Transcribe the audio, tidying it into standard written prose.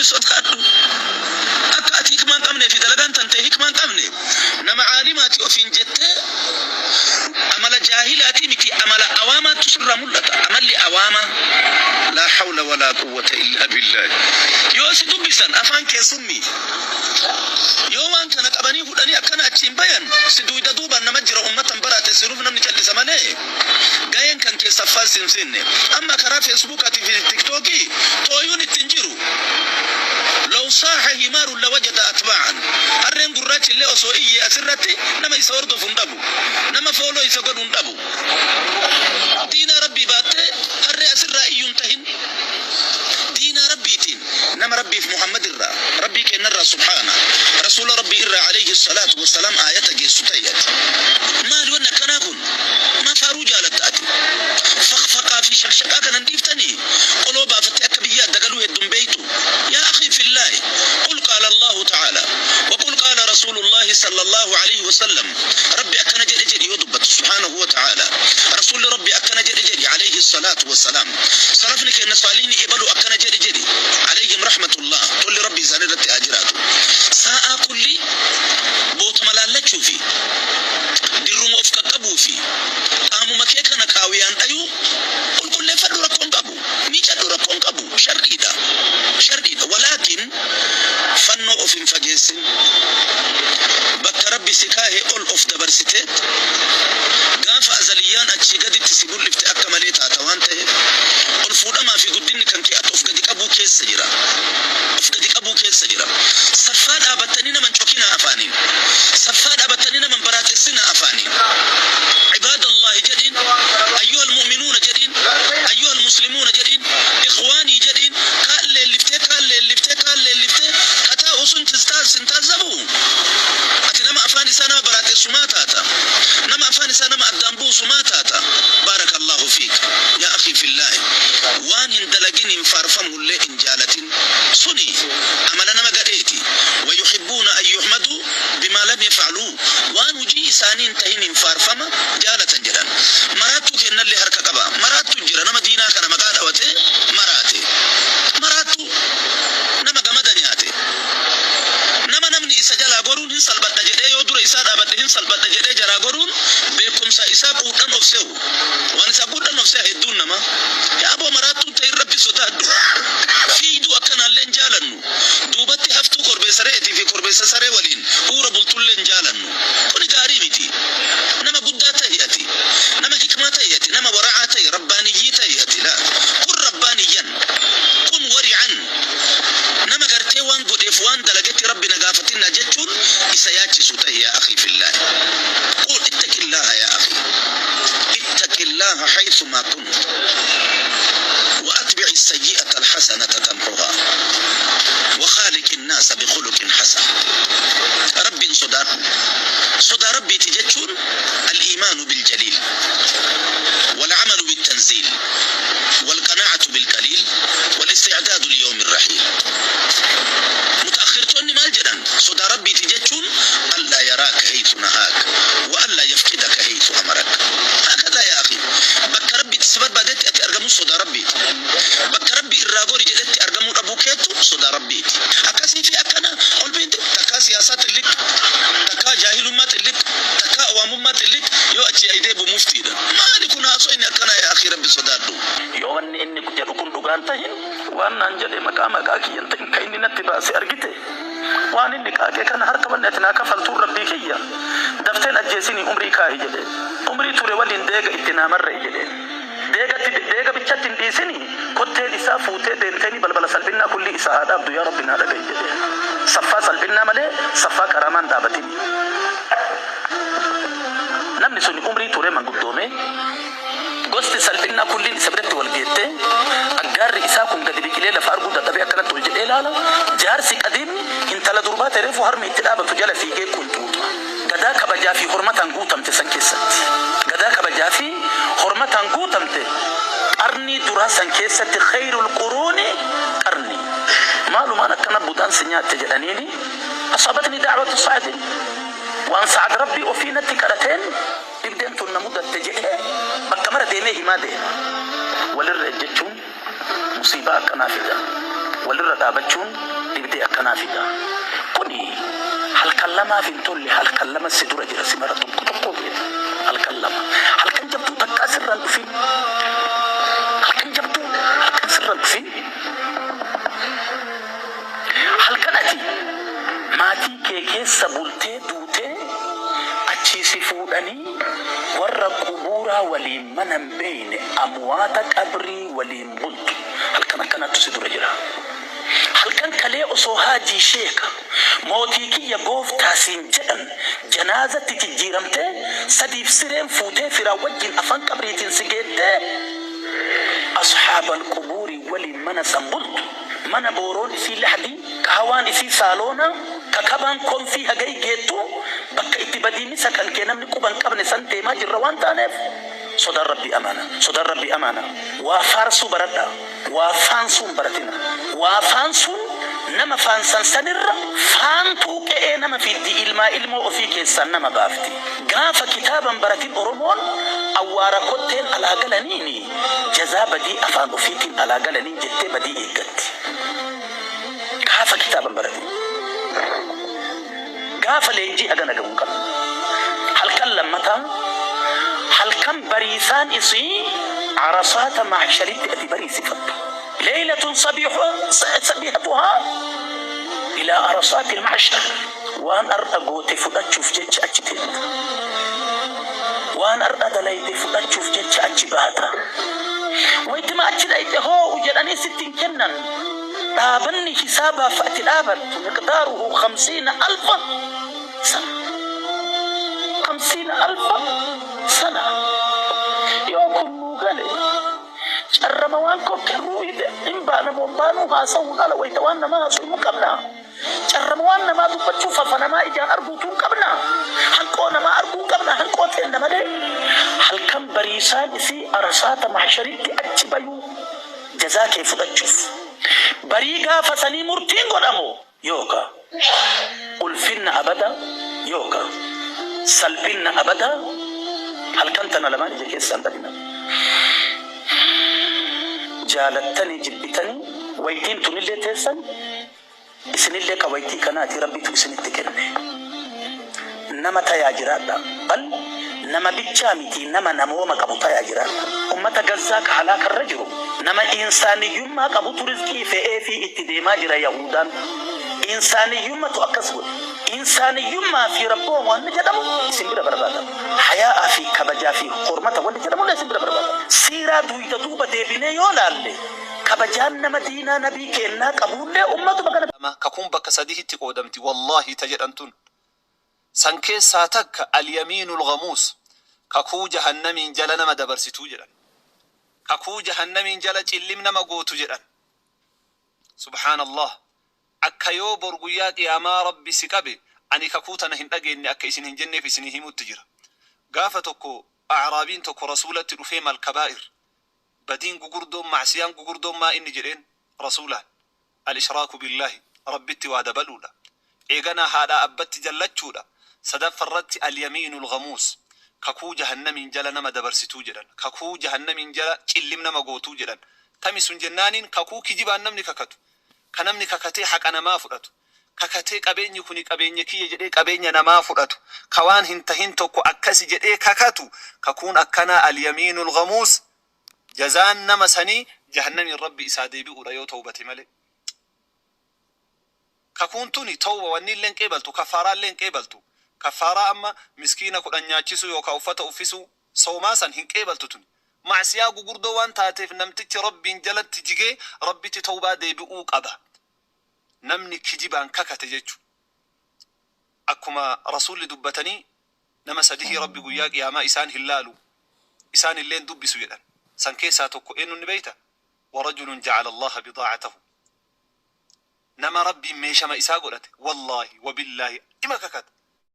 Rabbi sodaadhu. Akka ati hikmaa hin qabnee fi dalagaan tantee hikmaa hin qabne, nama caalimaati ofiin jettee, amala jaahilaatii miti, amala awaamaattu sirraa mul'ata. Amalli awaamaa, laa hawla walaa quwwata illaa billaahi. Yoo si dubbisan afaan kee summii. Yoo waan kana qabanii hudhanii akkana achiin bayan, si duyda duubaan nama jira. Ummatan baraate sinuuf namni callisa malee gaheen kan kee saffaan sin seenne. Amma karaa Feesbuukaatii fi Tiktookii tooyuun ittiin jiru. Law saaha himaarun lawajada atbaa'an. Harreen gurraachi illee osoo iyyee asirratti nama isa hordofu hin dhabu. Nama follow isa godhu hin dhabu. Diinaa Rabbii baattee harree asirraa iyyuu hin tahin. Diinaa Rabbiitiin nama Rabbiif Muhammad irraa, Rabbii keenyarraa subhaana, Rasuula Rabbii irraa alayhi salaatu wassalaam aayata geessu ta'i ati. Maali wanni akkanaa kun? Maa faaruu jaalatta ati? Faqfaqaa fi shaqshaqaa kanan dhiiftanii qoloo baafattee akka biyya adda galuu hedduun beeytu. Yaa akhii fillaahi, qul qaala Allahu ta'ala wa qul qaala Rasuulullaahi sallallahu alayhi wasallam. Rabbi akkana jedhe jedhi yoo dubbattu subhaanahu wa ta'ala. Rasuulli Rabbi akkana jedhe jedhi alayhi salaatu wassalaam. Salafni keenya saalihni ebalu akkana jedhe jedhi alayhim rahmatullah. Tolli Rabbi isaan irratti haa jiraatu. Sa'aa kulli bootuma laallachuu fi dirruma of qaqqabuu fi qaamuma kee kana kaawiyaan dhayuu qulqulleeffadhu, rakkoon qabu. Miicadhu, rakkoon qabu. Shar'iidha. Shar'iidha. Walaakin fannoo of hin fageessin. Bakka Rabbi si kaahe ol of dabarsiteet gaafa azaliyyaan achii gaditti si mul'ifte akka malee taata waan ta'eef, ol fuudhamaa fi guddinni kan kee ati of gadi qabuu keessa jira. Of gadi qabuu keessa jira. Saffaa dhaabattanii naman cokinaa afaaniin. Saffaa dhaabattanii naman baraaqessinaa afaaniin. Cibaadallahi jedhiin, ayyuhal mu'minuuna jedhiin, ayyuhal muslimuuna jedhiin, ikhwaanii jedhiin, kaan leelliftee, kaan leelliftee, kaan leelliftee, kataa sun sin taazzabu. Ati nama afaan isaa nama baraaqessu maa taata? Nama afaan isaa nama addaan buusu maa taata? Baarakallahu fiik. Yaa akhii fillaahi. Waan hin dalagin hin faarfamullee hin jaalatin. Suni amala nama gadheeti. Wayuhibbuuna an yuhmaduu bimaa lam yaf'aluu. Waan hujii isaanii hin tahin hin faarfama jaalatan jedhan. Maraattuu kennallee harka qaba. Maraattu jira, nama diinaa kana maqaa dhawatee maraate. Maraattuu nama gamada nyaate. Nama namni isa jalaa goruun hin salphadha jedhee, yoo dura isaa dhaabadhe hin salphadha jedhee jaraa goruun beekumsa isaa quudhan of se'u. Waan isaa quudhan of se'a hedduun nama. Yaa aboo, maraattuun ta'in, Rabbi sodaadhu. Fiigduu akkanaallee hin jaalannu. Duubatti haftuu korbeessa re'eetii fi korbeessa saree waliin huura bultullee hin jaalannu. Kuni gaarii miti. Nama guddaa ta'i ati. Nama hikmaa ta'i ati. Nama wara'aa ta'i. Rabbaaniyyii ta'i ati. Laa. Kun rabbaaniyyan. Kun wari'an. Nama gartee waan godheef waan dalagetti Rabbi na gaafatinna jechuun isa yaachisu ta'i, yaa akhii fillaahi. Qul ittaqillaaha, yaa akhii. Ittaqillaaha haythumaa kunt. Wa atbi'i sayyi'ata alhasanata tamhuhaa. Wa khaaliqi nnaasa bikhuluqin hasan. Rabbiin sodaadhu. Sodaa Rabbiiti jechuun al-iimaanu biljaliil. Wal-amalu bittanziil. Wal-qanaa'atu bilqaliil. Wal-isticdaadu liyawmi rahiil. Mutaakhirtoonni maal jedhan? Sodaa Rabbiiti jechuun allaa yaraaka haythu nahaak wa allaa yafqidaka haythu amarak. Hakadaa, yaa akhi. Bakka Rabbiitti si barbaadetti ati argamuu sodaa Rabbiiti. Bakka Rabbi irraa gori jedhetti argamuu dhabuu keetu sodaa Rabbiiti. Akkasii fi akkana ol beente takkaa siyaasaa xilliq, takkaa jaahilummaa xilliq, takkaa awaamummaa xilliq, yoo achi ayidee bu muftiidha. Maali kun haasoo inni akkanaa? Yaa akhii, Rabbi sodaadhu. Yoo wanni inni jedhu kun dhugaan tahin, waan naan jedhe maqaa maqaa kiyyan ta'in ka inni natti baase argite, waan inni qaaqee kana harka wanni ati naa kafaltuun, Rabbii kiyya dafteen ajjeesinii umrii kaahi jedhe. Umrii ture waliin deega itti naa marra'i jedheen. Deegatti deega bichatti hin dhiisini, kotteen isaa fuutee deemteeni balbala salphinnaa kullii isaa haa dhaabdu, yaa Rabbi naa dhaga'i jedheen. Saffaa salphinnaa malee saffaa karaamaan dhaabatini. Namni suni umrii ture manguddoome, gosti salphinnaa kulliin isa biratti wal geette. Aggaarri isaa kun gadi biqilee lafa arguu dadhabee akkanatti ol jedhee ilaala. Jaarsi qadiimni intala durbaa ta'e reefu harmi itti dhaabatu jala fiigee qunxuuxa. Gadaa kabajaa fi hormataan guutamte san keessatti, gadaa kabajaa fi hormataan guutamte qarnii duraa san keessatti, khayrul quruuni qarni, maalumaan akkana budaan si nyaatte jedhaniini. Asaabatni da'watu Sa'din, waan Sa'ad Rabbii ofii natti kadhateen dhibdeen tun na mudatte jedhee bakka mara deemee himaa deema. Walirra ejjechuun musiibaa akkanaa fida. Walirra dhaabachuun dhibdee akkanaa fida. Kuni halkan lamaaf hin tolle, halkan lama si dura jira, si mara tokko tokko keessa. Halkan lama. Halkan jabduu takkaa sirraan dhufin. Halkan jabduu halkan sirraan dhufin. Halkan ati maatii kee keessa bultee duutee achii si fuudhanii warra qubuuraa waliin mana hin beeyne, amwaata qabrii waliin bultu. Halkan akkanaatu si dura jira. Halkan kalee osoo haajii, sheeka, mootii kiyya, gooftaa siin jedhan janaazatti jijjiiramtee sadiif sireen fuutee firaa wajjin afaan qabriitiin si geettee asxaabal qubuurii waliin mana san bultu, mana booroon isii lahdii, ka hawaan isii saaloona, ka kabaan konfii hagay geettu, bakka itti badiinisa kan kee namni quban qabne san deemaa jirra waan taaneef, sodaan Rabbii amaana, sodaan Rabbii amaana. Waa faarsuu baradha, waa faansuun baratina. Waa faansuun nama faansan sanirra faantuu qe'ee nama fiddi, ilmaa ilmoo ofii keessaan nama baafti. Gaafa kitaaban baratin Oromoon awwaara kotteen alaa galaniini jazaa badii afaan ofiitiin alaa galaniin jettee badii eeggatti. Gaafa kitaaban baratin, gaafa leenjii hagana ga'uu qabna. Halkan lammataa, halkan bariisaan isii arasaata mahsharitti ati bariisifattu. Leeylatun sabihatuhaa ilaa arasaati mahshar. Waan ar'a goote fudhachuuf jecha achi teetta. Waan ar'a dalayte fudhachuuf jecha achi baata. Waytima achi dhayxe hoo'u jedhanii sitti hin kennan. Dhaabanni hisaabaaf ati dhaabattu miqdaaruhu 50,000 sana. 50,000 sana. Yoo kun nuu gale, carrama waan kokkerruu hin baana moo baanuu haasa'uun ala wayita waan namaa haasa'uu hin qabna. Carrama waan namaa dubbachuuf hafa namaa ijaan arguutuu hin qabna. Hanqoo namaa arguu hin qabna, hanqoo ta'e malee. Halkan bariisaan isii arasaata mahsharitti achi bayuu jazaa kee fudhachuuf. Barii gaafa sanii murtiin godhamu yookaa ulfinna abada yookaa salphinna abada. Halkan tana lamaan ija keessaan dhabina. Jaalattanii jibbitanii waytiin tunillee teessan, isinillee ka waytii kanaati Rabbitu isinitti kenne. Nama tayaa jiraadha. Bal nama bichaa miti, nama namooma qabu tayaa jiraadha. Ummata Gazzaa ka halaakarra jiru, nama insaaniyyummaa qabutu rizqii fe'ee fi itti deemaa jira Yahudaan. Insaaniyyummatu akkas godhe. Insaaniyyummaa fi rabboon wanni jedhamu isin bira barbaadama. Hayaa'aa fi kabajaa fi hormata wanni jedhamu isin bira barbaadama. Siiraa duyda duuba deebinee yoo laalle, kabajaan nama diinaa nabii kennaa qabullee ummatuma kana Lama kakuun bakka sadiitti qoodamti. Wallaahi ta jedhamtun san keessaa takka alyamiinul ghamuus, kakuu jahannamiin jala nama dabarsituu jedhan, kakuu jahannamiin jala cillim nama gootu jedhan. Subhaanallah! Akka yoo bor guyyaa qiyaamaa Rabbi si qabe ani kakuu tana hin dhageenye akka isin hin jenneef isinii himutti jira. Gaafa tokko acraabiin tokko Rasuulatti dhufee, mal kabaa'ir, badiin gugurdoon, macsiyaan gugurdoon maa inni jedheen. Rasuulaan al-ishraaku billaahi, Rabbitti waa dabaluudha. Eeganaa haadhaa abbatti jallachuudha. Sadaffarratti alyamiinul ghamuus, kakuu jahannamiin jala nama dabarsituu jedhan, kakuu jahannamiin jala cillim nama gootuu jedhan. Tami sun jennaaniin kakuu kijibaan namni kakatu, ka namni kakatee haqa namaa fudhatu, kakatee qabeenyi kuni qabeenya kiyya jedhee qabeenya namaa fudhatu, ka waan hin tahin tokko akkasi jedhee kakatu, kakuun akkanaa alyamiinul ghamuus, jazaan nama sanii jahannamiin Rabbi isaa deebi'uudha yoo tawbate malee. Kakuun tuni tawba wanni illee hin qeebaltu, kaffaaraa illee hin qeebaltu. Kaffaaraa amma miskiina 10 nyaachisuu yookaan uffata uffisuu, soomaa san hin qeebaltu. Tuni macsiyaa gugurdoo waan taateef namtichi Rabbiin jalatti jigee Rabbitti tawbaa deebi'uu qaba. Namni kijibaan kakate jechu, akkuma Rasuulli dubbatanii, nama sadihii Rabbi guyyaa qiyaamaa isaan hin laalu, isaan illeen dubbisu jedhan. San keessaa tokko eenyu ni beeyta? Warajulun jacala Allaha bidaacatahu, nama Rabbiin meeshama isaa godhate. Wallaahi wabillaahi ima kakata.